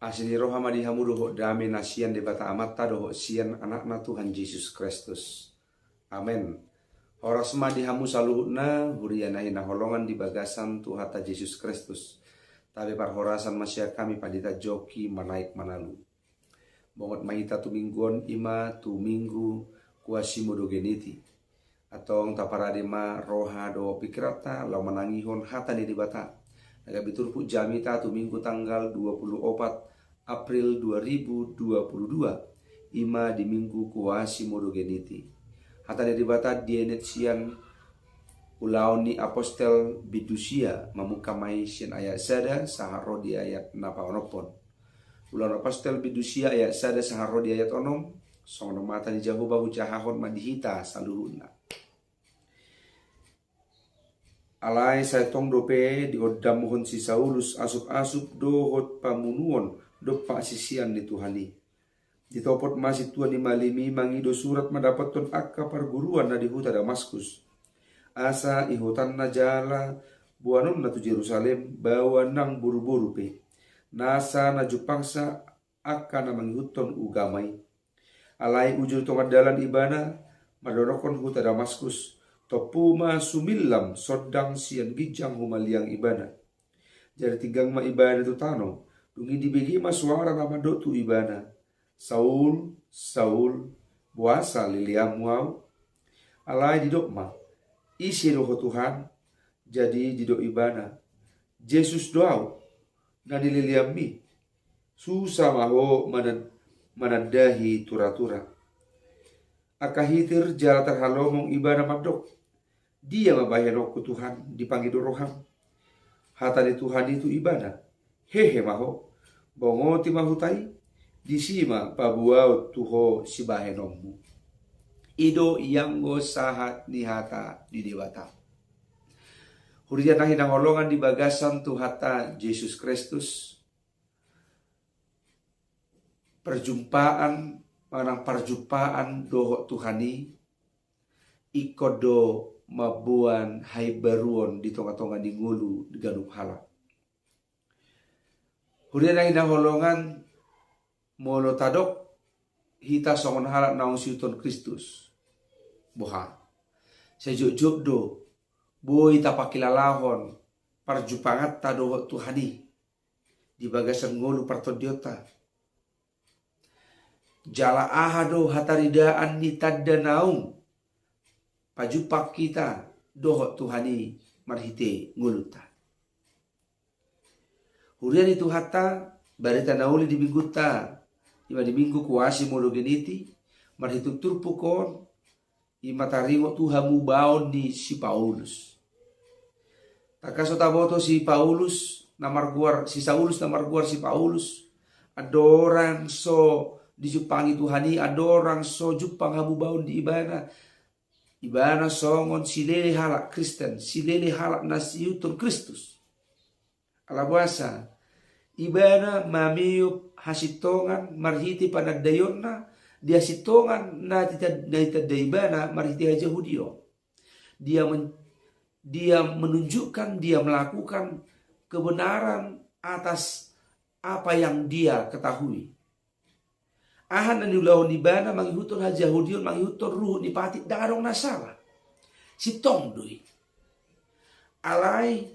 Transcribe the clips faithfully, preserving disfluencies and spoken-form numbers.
Asi ni roha ma di hamu dohot dame na sian Debata Amanta dohot sian Anakna Tuhan Jesus Kristus. Amen. Horas ma di hamu saluhutna, huria na hinaholongan di bagasan Tuhanta Jesus Kristus. Tabe parhorasan ma sian hami Pandita Joki Manaek Manalu. Bongot ma hita tu minggu on, i ma tu minggu Quasimodogeniti. Antong taparade ma roha dohot pingkiranta laho manangihon hata ni Debata. Na gabe turpuk jamita tu minggu tanggal dua puluh opat April dua ribu dua puluh dua, i ma di minggu Quasimodogeniti. Hata ni Debata dienet sian Ulaon ni Apostel bindu sia, mamungka ma i sian ayat sada sahat ro di ayat na paonomhon. Ulaon Apostel bindu sia ayat sada sahat ro di ayat onom. Songon on ma hata ni Jahowa, hujahahon ma di hita saluhutna. Alai sai tong dope diondamhon si Saulus asup-asup dohot pamunuon dompak sisean ni Tuhan i. Ditopot ma sintua ni malim i mangido surat mandapothon angka parguruan na di huta Damaskus, asa ihutanna jala boanonna tu Jerusalem baoa nang boru-boru pe, nasa na jumpangsa angka na mangihuthon ugama i. Alai uju tongan dalan ibana mandonokhon huta Damaskus, tompu ma sumillam sondang sian ginjang humaliang ibana. Jadi tinggang ma ibana tu tano. Dung i dibege ma soara na mandok tu ibana, "Saul, Saul, boasa leleanmu ahu?" Alai didok ma, "Ise do ho Tuhan?" Jadi didok ibana, "Jesus do ahu, na nileleanmi. Susa ma ho manan-, manandahi tura-tura." Angka hitir jala tarhalomong ibana mandok, "Dia ma bahenonku Tuhan, dipangido roham?" Hata ni Tuhan i tu ibana, "Hehe ma ho, bongoti ma huta i, disi ma paboaon tu ho sibahenonmu." I do ianggo sahat ni hata ni Debata. Huria na hinaholongan di bagasan Tuhanta Jesus Kristus, perjumpaan, manang parjumpaan dohot Tuhan i, ingkon do mamboan haimbaruon di tonga-tonga ni ngolu di ganup halak. Huria na hinaholongan, molo tadok hita songon halak naung siihuthon Kristus, boha, sai jotjot do boi tapakilalahon parjumpanganta dohot Tuhan i di bagasan ngolu partondionta. Jala aha do hataridaan ni tanda naung pajumpang hita dohot Tuhan i marhite ngolunta? Huria ni Tuhanta, barita na uli di minggunta, i ma di minggu Quasimodogeniti, marhite turpuk on, i ma taringot tu hamubaon ni si Paulus. Tangkas so taboto si Paulus, na margoar, si Saulus na margoar si Paulus, andorang so dijumpangi Tuhan i, andorang so jumpang hamubaon di ibana, ibana songon silele halak Kristen, silele halak na siihuthon Kristus. Ala boasa, ibana mameop hasintongan marhite panandaionna di hasintongan na tita-, na ditanda ibana marhite hajahudion. Dia men-, dia menunjukkan, dia melakukan kebenaran atas apa yang dia ketahui. Aha na niulahon ibana mangihuthon hajahudion, mangihuthon ruhut ni patik, ndang adong na sala. Sintong do i. Alai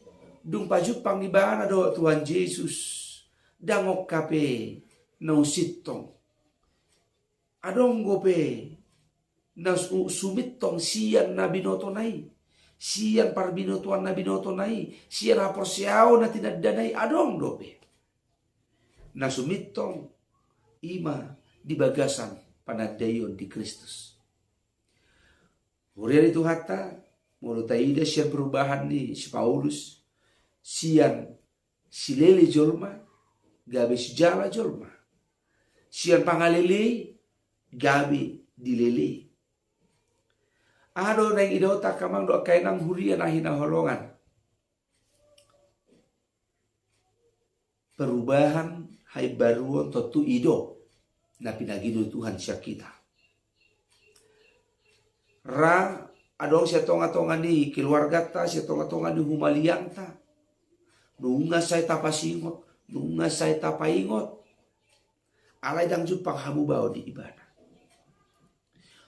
dung pajumpang ibana dohot Tuhan Jesus, ndang ongka pe naung sintong. Adong dope na su-, sumintong sian na binotona i, sian parbinotoan na binotona i, sian haporseaon na tinandana i, adong dope na sumintong, i ma di bagasan panandaion di Kristus. Huria ni Tuhanta, molo taida sian perubahan ni si Paulus, sian silele jolma gabe sijala jolma, sian pangalelei gabe dilelei. Aha do naeng idaonta angka amang dohot angka inang, huria na hinaholongan? Perubahan, haimbaruon tontu i do na pinagido Tuhan sian hita. Ra adong sian tonga-tonga ni keluarganta, sian tonga-tonga ni humaliangta, nunga sai tapasingot, nunga sai tapaingot Alai ndang jumpang hamubaon di ibana.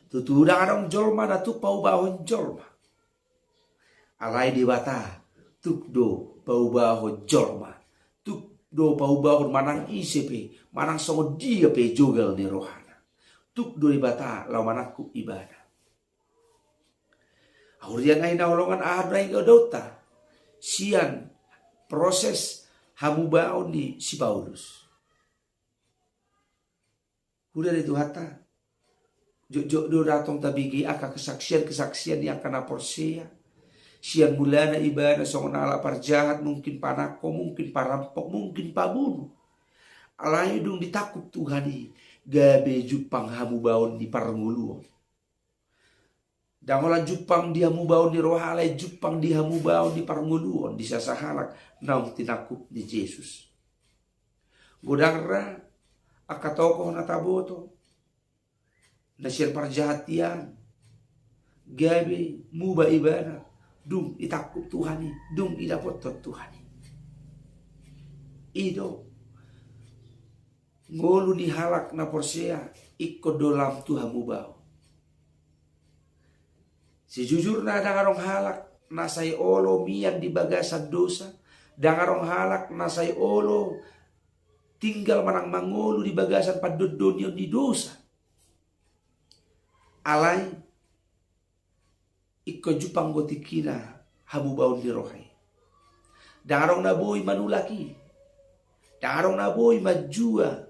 Tutu ndang adong jolma na tuk paubahon jolma. Alai Debata tuk do paubahon jolma. Tuk do paubahon manang ise pe, manang songon dia pe jogal ni rohana. Tuk do Debata laho manangkup ibana. Huria na hinaholongan, aha do na ingkon idaonta sian proses hamubaon ni si Paulus? Huria ni Tuhanta, jotjot do antong tabege angka kesaksian-kesaksian ni angka na porsea. Sian mulana ibana songon halak parjahat, mungkin panangko, mungkin parampok, mungkin pabunu. Alai dung ditangkup Tuhan i, gabe jumpang hamubaon ni parngoluon. Ndang holan jumpang di hamubaon ni roha, alai jumpang di hamubaon ni parngoluon, di sasahalak naung tinangkup ni Jesus. Godang ra angka tokoh na taboto na sian parjahat i, gabe muba ibana dung ditangkup Tuhan i, dung didapothon Tuhan i. I do, ngolu ni halak na porsea ingkon do lam tu hamubaon. Sejujurna, ndang adong halak na sai olo mian di bagasan dosa, ndang adong halak na sai olo tinggal manang mangolu di bagasan pandondonion ni dosa. Alai ingkon jumpang do tingkina hamubaon ni roha i. Ndang adong na boi manulak i. Ndang adong na boi manjua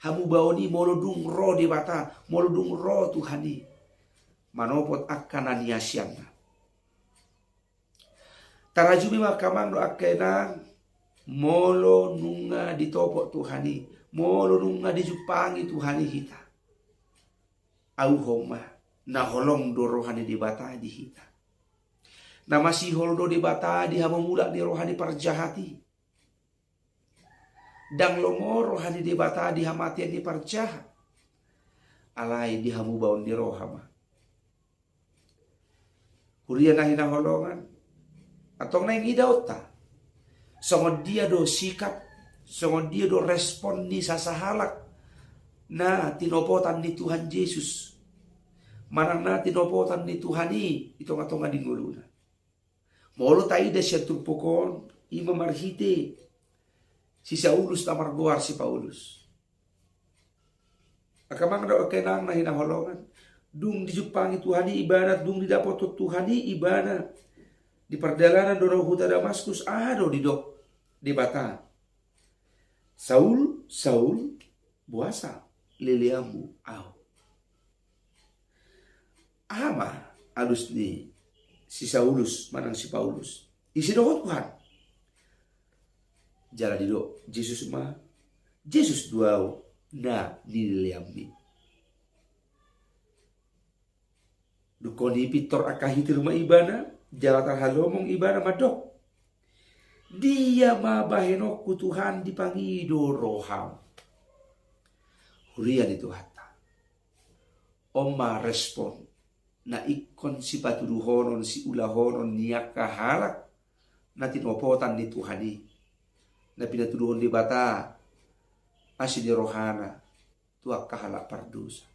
hamubaon i molo dung ro Debata, molo dung ro Tuhan i manopot angka na niasianna. Tarajumi ma angka amang dohot angka inang, molo nunga ditopot Tuhan i, molo nunga dijumpangi Tuhan i hita, auhom ma, na holong do roha ni Debata di hita. Na masihol do Debata di hamamulak ni roha ni parjahat i. Ndang lomo roha ni Debata di hamatean ni parjahat. Alai di hamubaon ni roha ma. Huria na hinaholongan, antong naeng idaonta songon dia do sikap, songon dia do respon ni sasahalak na tinopotan ni Tuhan Jesus, manang na tinopotan ni Tuhan i di tongatonga ni ngoluna. Molo taida sian turpuk on, i ma marhite si Saulus na margoar si Paulus. Angka amang dohot angka inang na hinaholongan, dung dijumpangi Tuhan i ibana, dung didapothon Tuhan i ibana di pardalanan do na ro huta Damaskus, aha do didok Debata? "Saul, Saul, boasa leleanmu Ahu?" Aha ma alus ni si Saulus manang si Paulus? "Ise do Ho, Tuhan?" Jala didok Jesus ma, "Jesus do Ahu na nileleanmi." Dung on i pintor angka hitir ma ibana, jala tarhalomong ibana mandok, "Dia ma bahenonku, Tuhan, dipangido roham?" Huria ni Tuhanta, on ma respon na ingkon sipatuduhonon, siulahonon ni angka halak na tinopotan ni Tuhan i, na pinatuduhon Debata asi ni rohana tu angka halak pardosa.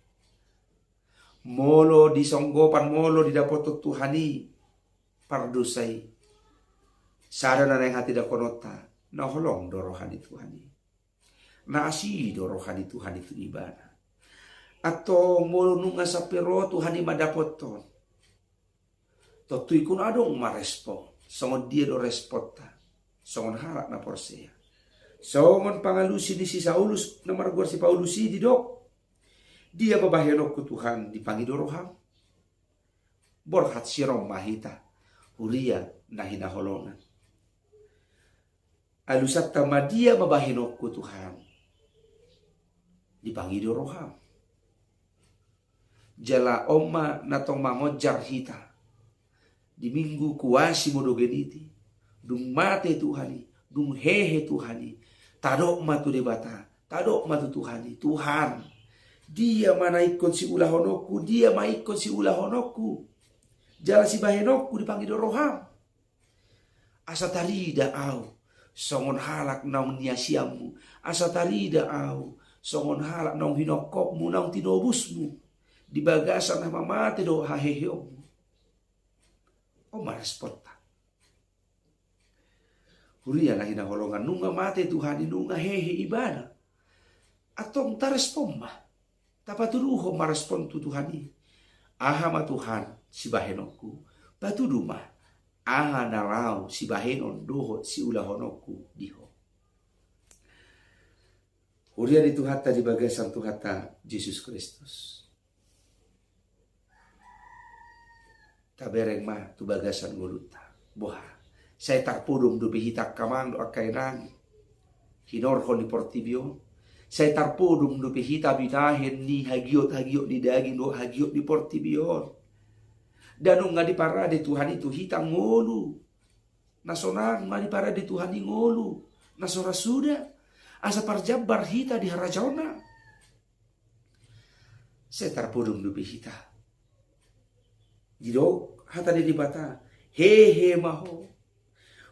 Molo di songgopan, molo didapothon Tuhan i pardosa i, sada na naeng hatindangkononta, na holong do roha ni Tuhan i, na asi do roha ni Tuhan i tu ibana. Antong molo nunga sampe ro Tuhan i mandapothon, tontu ingkon adong ma respon. Songon dia do responta songon halak na porsea? Songon pangalusi ni si Saulus na margoar si Paulus i didok, "Dia ma bahenonku, Tuhan, dipangido roham?" Borhat sirong ma hita, huria na hinaholongan. Alusanta ma, "Dia ma bahenonku, Tuhan, dipangido roham?" Jala on ma na tong mangonjar hita di Minggu Quasimodogeniti. Dung mate Tuhan i, dung hehe Tuhan i, tadok ma tu Debata, tadok ma tu Tuhan i, "Tuhan, dia ma na ingkon siulahononku, dia ma ingkon siulahononku jala sibahenonku dipangido roham? Asa tarida ahu songon halak naung niasianmu, asa tarida ahu songon halak naung hinongkopmu, naung tinobusmu di bagasan hamamate dohot haheheonmu. On ma responta. Huria na hinaholongan, nunga mate Tuhan i, nunga hehe ibana. Antong tarespon ma. Tapatuduhon ma respon tu Tuhan i. Aha ma Tuhan sibahenonku? Patudu ma aha na laho sibahenon dohot siulahononku di Ho. Huria ni Tuhanta di bagasan Tuhanta Jesus Kristus. Tabereng ma tu bagasan ngolunta. Boha? Sai tarpodom dope hita angka amang dohot angka inang hinorhon di portibi on. Sai tarpodom dope hita binahen ni hagiot-hagiot ni daging dohot hagiot ni portibi on. Nda nunga diparade Tuhan i tu hita ngolu na sonang, nunga diparade Tuhan i ngolu na so ra suda, asa parjambar hita di harajaonna. Sai tarpodom dope hita. Didok hata ni Debata, hehe ma ho,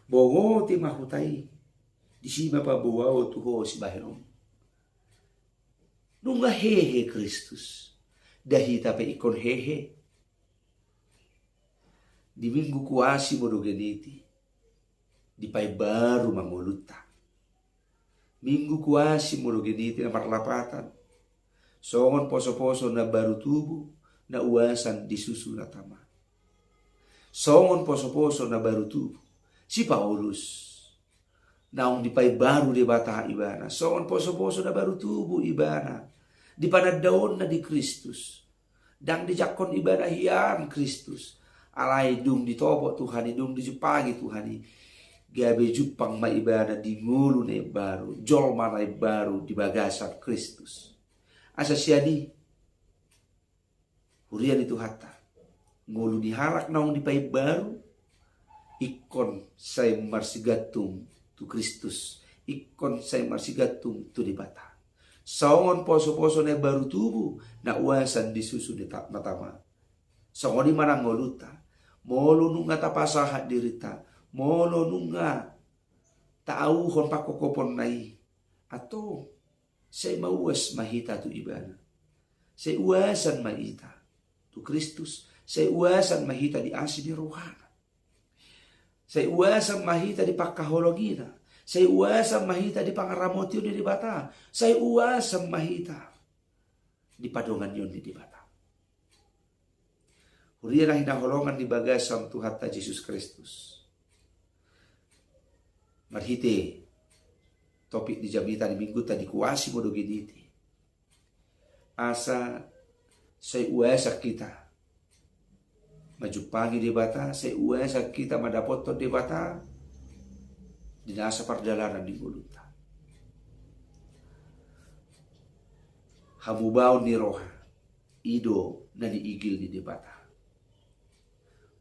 bongoti ma huta i, disi ma paboa ahu tu ho sibahenon. Nunga hehe Kristus, nda hita pe ingkon hehe. Di Minggu Kuasimo do geniti, dipaimbaru ma ngolunta. Minggu Kuasimo do geniti na marlapatan songon poso-poso na baru tubu na uasan di susu na tama. Songon poso-poso na baru tubu si Paulus, naung dipaimbaru Debata ibana songon poso-poso na baru tubu ibana di panandaonna di Kristus. Ndang dijangkon ibana hian Kristus, alai dung ditopot Tuhan i, dung dijumpangi Tuhan i, gabe jumpang ma ibana di ngolu na imbaru, jolma na imbaru di bagasan Kristus. Asa sian i, huria ni Tuhanta, ngolu ni halak naung dipaimbaru ingkon sai marsigantung tu Kristus, ingkon sai marsigantung tu Debata. Songon poso-poso na baru tubu na uasan di susu na tama. Songon i ma nang ngolunta. Molo nunga tapasahat dirinta, molo nunga taauhon pangkophoponna i, antong sai mauas ma hita tu ibana. Sai uasan ma hita tu Kristus. Sai uasan ma hita di asi ni rohana. Sai uasan ma hita di pangkaholongina. Sai uasan ma hita di pangaramotion ni Debata. Sai uasan ma hita di padonganion ni Debata. Huria na hinaholongan di bagasan Tuhanta Jesus Kristus. Marhite topik ni jamita ni Minggunta di Kuasimo do geniti, asa sai uasan hita manjumpangi Debata, sai uasan hita mandapothon Debata di nasa pardalanan ni ngolunta. Hamubaon ni roha, i do na niigil ni Debata.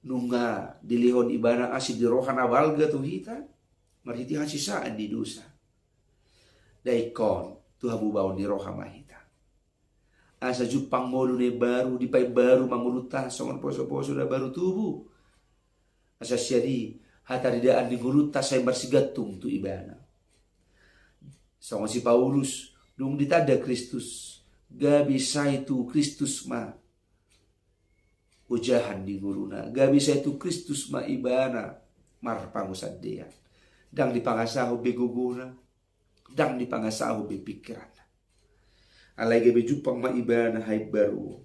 Nunga dilehon ibana asi ni roha na balga tu hita marhite hasesaan ni dosa. Nda ingkon tu hamubaon ni roha ma hita. Asa jumpang ngolu na imbaru, dipaimbaru ma ngolunta songon poso-poso na baru tubu. Asa sian i hataridaan ni ngolunta sai marsigantung tu ibana. Songon si Paulus, dung ditanda Kristus, gabe sai tu Kristus ma ojahan ni ngoluna, gabe sai tu Kristus ma ibana marpangunsandean. Ndang dipangasahon be gogona, ndang dipangasahon be pingkiranna. Alai gabe jumpang ma ibana haimbaruon,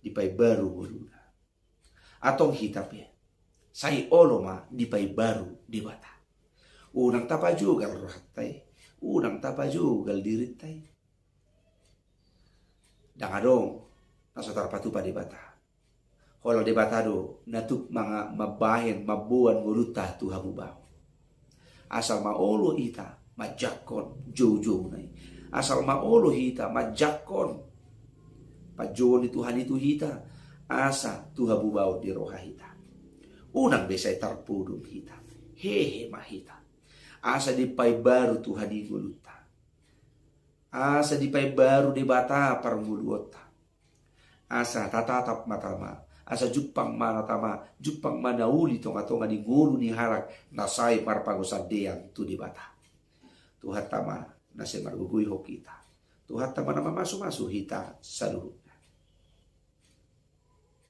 dipaimbaru ngoluna. Antong hita pe sai olo ma dipaimbaru Debata. Unang tapajogal rohanta i, unang tapajogal dirinta i. Ndang adong na so tarpatupa Debata. Holan Debata do na tuk manga-, mambahen, mamboan ngolunta tu hamubaon. Asal ma olo hita manjangkon joujouna i. Asal ma olo hita manjangkon panjouon ni Tuhan i tu hita, asa tu hamubaon ni roha hita. Unang be sai tarpodom hita. Hehe ma hita. Asa dipaimbaru Tuhan i ngolunta. Asa dipaimbaru Debata parngoluonta. Asa tatatap ma tama, asa jumpang ma na tama, jumpang ma na uli tongatonga ni ngolu ni halak na sai marpangunsandean tu Debata. Tuhanta ma na sai margogoihon hita. Tuhanta ma na mamasumasu hita saluhut.